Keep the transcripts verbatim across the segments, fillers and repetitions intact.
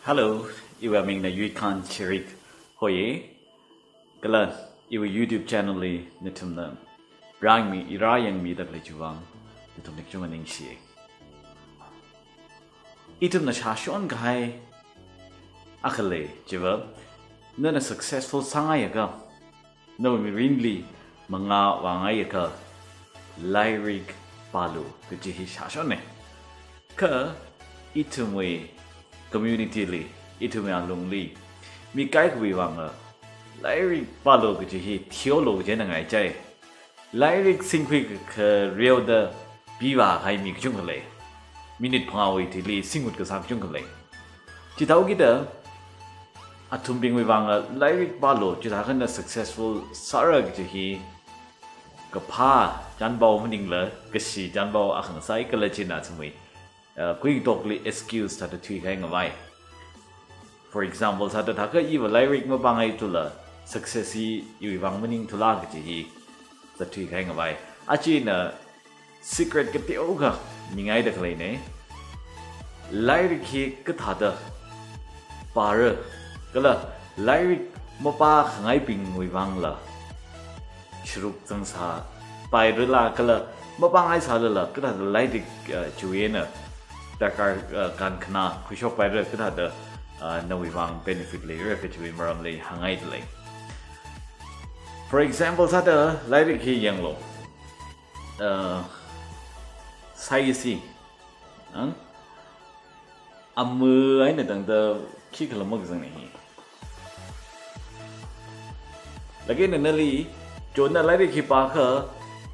Hello, iwui mingna Yuikhan Chirik hoiye. Kala iwui YouTube channel li nathumna rāyangmi, rāyangmida khalei chiwui vang nathumli kachungkha ningshiye. Ithumna shāshon kahai akha lei, chiva nana successful sāngaiakha, nawui mirinli mangā vāngaiakha, lairik pālu kaji hi shāshonne. Kha ithumwui community li, ithumwui alungli, mi kaikhawui vangla lairik pālu kaji hi theology na ngaichai. Lairik singkhui khareoda pivāhai mi kachungkha lei. Minute phangāwui thili singut kasā kachungkha lei. Chithāhaokida athumbingwui vangla lairik pālu, chithākha na successful sāra kaji hi kaphā chānpao maningla kashi chānpao akha ngasai, kala china athumwui, uh, kuingatokli excuse thāda thuikahai ngavai. For example sāda, thākha iva lairik mapāngaithula success hi iwui vang maningthula kaji hi zathuikahai ngavai. Aja ina secret kateokha mingaida khaleine. Lairik hi kathāda pāra, kala lairik mapākhangaibingwui vangla sharuk zangsāpairala, kala mapāngaisālala kathāda lairik, uh, chiwui eina darkar, uh, kankhanā khuishokpaira, kathāda, uh, nawui vang benefit leira kajiwui maramli hāngngaida lei. For example sāda, lairik hi yanglu. Uh, sai si. Ang? Ama eina tangda khikhala makazangne hi. Laga eina nali, chonna lairik hi pākha,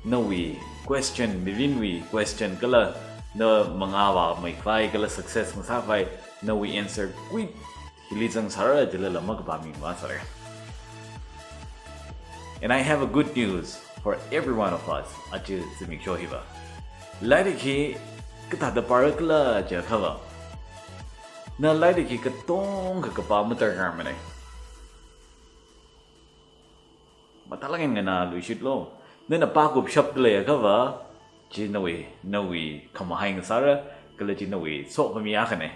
nawui question, mirinwui question kala na mangā vāmeikhavai kala success ngasākhavai, nawui answer khuit hili zangsāra jilala makapā mi vāsāra. And I have a good news for every one of us, aja zimiksho hiva. Lairik hi kathāda pārakhala jiakhava, na lairik hi katonga kapā madarkarmane. Mathālāk eina nganāluishitlu. Nana pākupshapda leiakhava, chi nawui, nawui khamahai ngasāra, kala chi nawui sokhami akhane.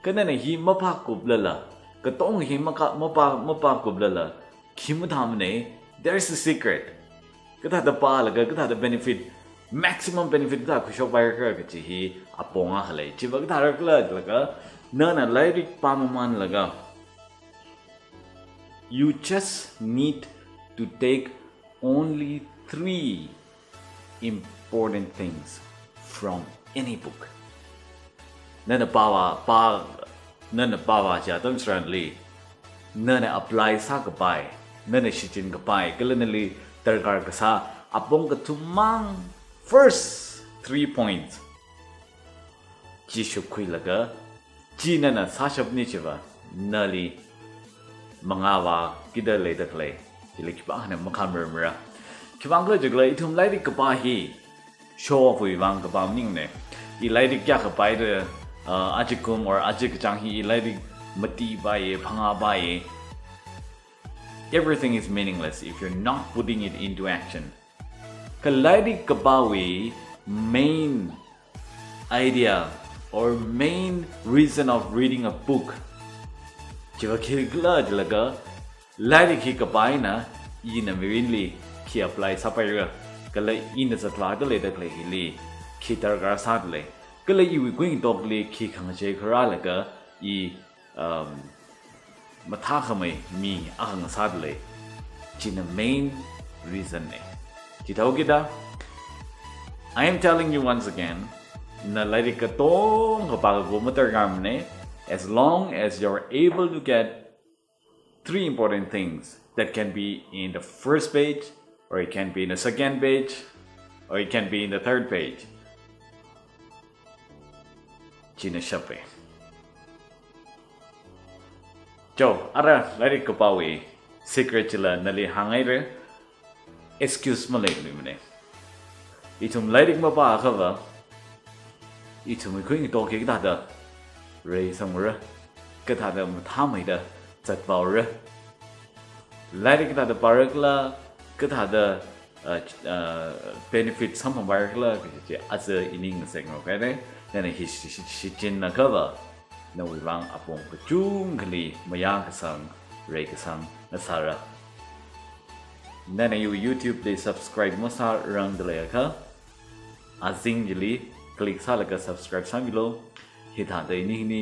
Kha nana hi mapākuplala, katonga hi maka-, mapā, mapākuplala khi mathāmane, there's a secret. Kathāda pālaga, kathāda benefit, maximum benefit kathā khuishokpaira kaji hi apong akha lei. Chiva kathārakhala jilaga, nana lairik pāmamanlaga, you just need to take only three important things from any book. Nana pāvā, pā, nana pāvā chi atam tharanli, nana apply sākapai, nana shichinkapai, kala nali darkar kasā apong kathum mang, first three points chi shapkhuilaga, chi nana sāshapni chiva, nali mangā vākida leida khalei hili khipākhana makhamrarmara. Khivang khala jikhala ithum lairik kapā hi show off wui vang kapā maningne. I lairik kayākha pāira, uh, ajakum or aja kachāng hi i lairik mati pāye, phangā pāye. Everything is meaningless if you're not putting it into action. Kha lairik kapāwui main idea or main reason of reading a book chiva khikhala jilaga, lairik hi kapā eina ina mirinli khi apply sāpaira, kala ina zatvāda leida khalei hili khi darkar sāda lei, kala iwui kuingatokli khi khangachei kharālaga i, um, mathākhamei mi akha ngasāda lei. China main reason ne. Chithāhaokida, I am telling you once again, na lairik katonga pākakhup madarkarmane, as long as you're able to get three important things that can be in the first page, or it can be in the second page, or it can be in the third page. China shape. Chao, ara lairik kapāwui secret chila nali hānghaira, excuse maleiluimane. Ithum lairik mapāakhava, ithumwui kuingatok hi kathāda reisangmara, kathāda mathāmeida zatpaora. Lairik kathāda pārakhala, kathāda, uh, uh, benefit samphangpairakhala kaji chi aja i ning ngasakngarok haira. Nana hi shi-, shi-, shichinnakhava, nawui vang apong kachungkhali mayā kasang, rai kasang ngasāra. Nana iwui YouTube li subscribe masārangda leiakha, azing chili click sālaga subscribe sāmilu. Hithāda ini hina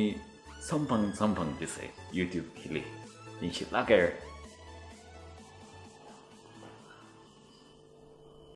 samphang samphang chise YouTube hili. Ningshitlāka.